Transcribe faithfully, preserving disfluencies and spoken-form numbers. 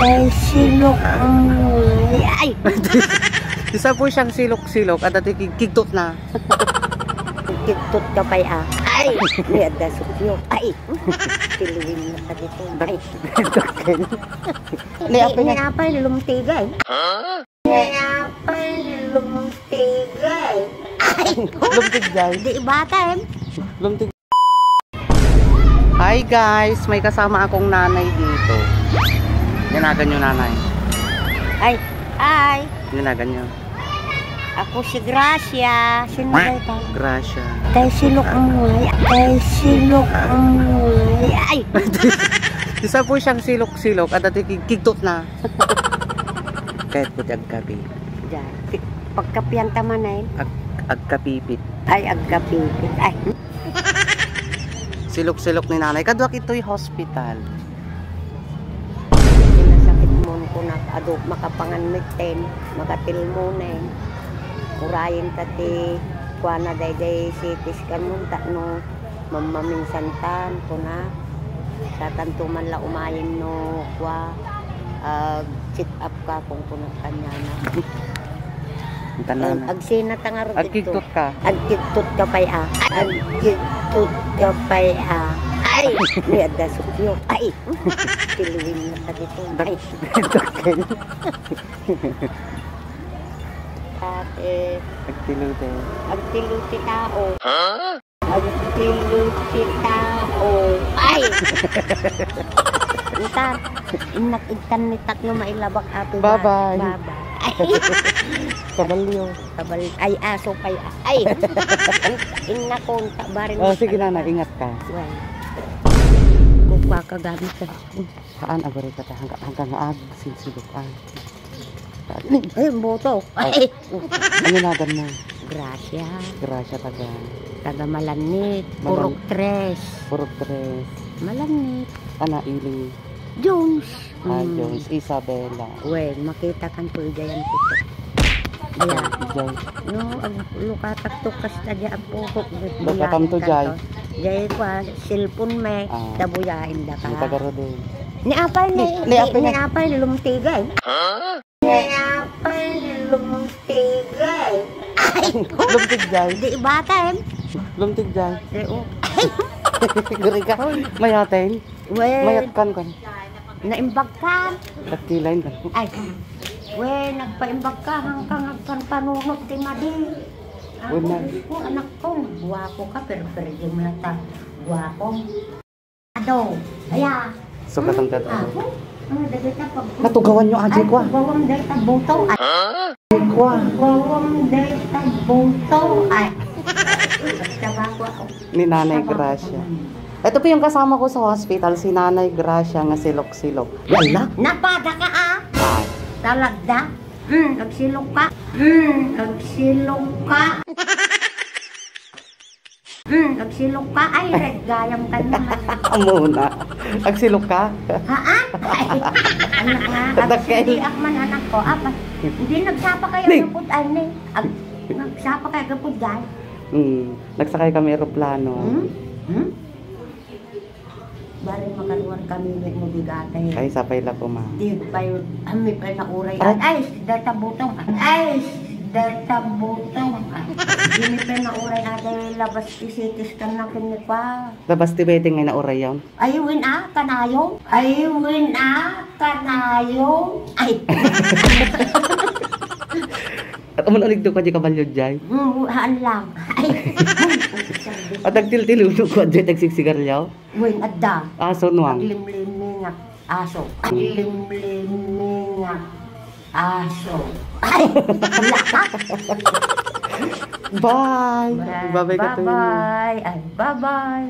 Ay, silok ang, ay! Isa po siyang silok-silok, adda ti kig-, kigtot na. Kigtot ka pay, ah. Ay! Ni adda sukyo. Ay! Tiluin na ka dito. Ay! Ni apay na. Ni apay lumtigay. Ni apay lumtigay. Ay! Lumtigay. Di ibaten. Lumtig- Hi guys, may kasama akong nanay dito. Nanagan nyo, nanay. Ay, ay. Nanagan nyo. Ako si Gracia. Sino ba ito? Gracia. Kay silok ang way. Kay silok ang way. Ay! Isa po siyang silok-silok, adda ti kig-, kigtot na. Kahit po ti agkapi. Diyan. Ti-, pagkapian ta man, eh. Ag-, agkapipit. Ay, agkapipit. Ay. Silok-silok ni nanay. Kaduak itoy hospital. Kinasakit mo, kunak, adu, makapangan metten, makatilmonen. Urayen ta ti kuana daydiay C T scan mo, ta no mammaminsan tan, kuna. Satanto man la umayen no kua, ag-check up ka kung kuna kaniana. Ang tanan. Agsina ta nga ron. Agkigtot ka. Agkigtot ka pay, ah. Agkigtot ka pay, ah. Ay! Ni adda sukyo. Ay! Tiluin na ka dito. Ay! Ate. Agtiluti. Agtiluti tao. Huh? Agtiluti ti tao. Ay! Ita, innak igtan ni takno mailabak, ate. Bye-bye. Bye-bye. Kabalyo. Kabal-, ay, aso pay, ay! Innakon, ta, bareng. Oh, sige, nanay, ingat ka. Well, kung pakagamit ka. Haan, agurita ta, hangka, hangka nga ag, sinsidok, ah. Ay, ang boto. Ay. Ay. Ano nagan mo? Gracia. Gracia taga? Taga Malanit. Malan-, Purok Tres. Purok Tres. Malanit. Ana, Iling? Jones. Ah, mm. Jones. Isabela. Wen, makita kan Kuya Jayan dito. Ayan. Jones. No, ag-, lukatak to kasta di ang pukok. Lukatam to, Jay. Jay ko, ah, cellphone me. Ah. Tabuyain da ka. Ang taga Rodel. Ni apay ni, ni, ni apay ni, ni apay lumtigay. Huh? Ni apay lumtigay. Lumtigjay. Di ibaten. Lumtigjay. Di, oh. Guri ka. Mayaten. Wen. Mayat kan kan. Naimbag kan. Nagkilain kan. Ay. Wen, nagpaimbag ka, hangkang agkan panunot ti madi. Wen, ako, na. Ko, anak ko, guwapo ka, pero perdi mo na ta. Guwapo. Ado, aya. So, katangkad, ah, ano? Ano, dagita pag- Natugawan nyo, Ajay, ay, kwa. Tugawam dayta buto. Ay, kwa. Tugawam dayta buto. Ay. Tabako ako. Ni Nanay Tabako. Gracia. Ito po yung kasama ko sa hospital, si Nanay Gracia nga silok-silok. Wala. Napada ka, ah? Ah. Talagda? Hmm, nagsilok ka? Hmm, nagsilok ka? Hmm, nagsilok ka? Ay, red gayam ka naman. Amo na. Agsilok ka? Haan? Ay, anak nga. Dakkel. Agsilak man, anak ko. Apa? Hindi, nagsapa kayo. Ni- agapod, ay, ni. Ag-, nagsapa kayo agapod, guys. Hmm, nagsakay kami eroplano. Hmm? Hmm? Bali, makaluar kami ni mo bigate. Ay, sapay la ko, ma. Di pay, ami pay nauray. Aray. Ay, data butong. Ay, data butong. Di mi pay nauray, aday labas ti C T scan na ken ni pa. Labas ti wedding nga nauray yon. Ay, win a, kanayon. Ay, win a, kanayon. Ay. At amun-unig to ka di kabalyo, Jay? Hmm, haan lang. Ay. At agtiltilulog ko, Jay, tagsigsigarliaw. Wen, adda. Aso, nuang. Aglimlimi nga aso. Aglimlimi nga aso. Ay, wala ka. Bye. Bye. Bye-bye ka, Tony. Bye-bye. Ay, bye-bye.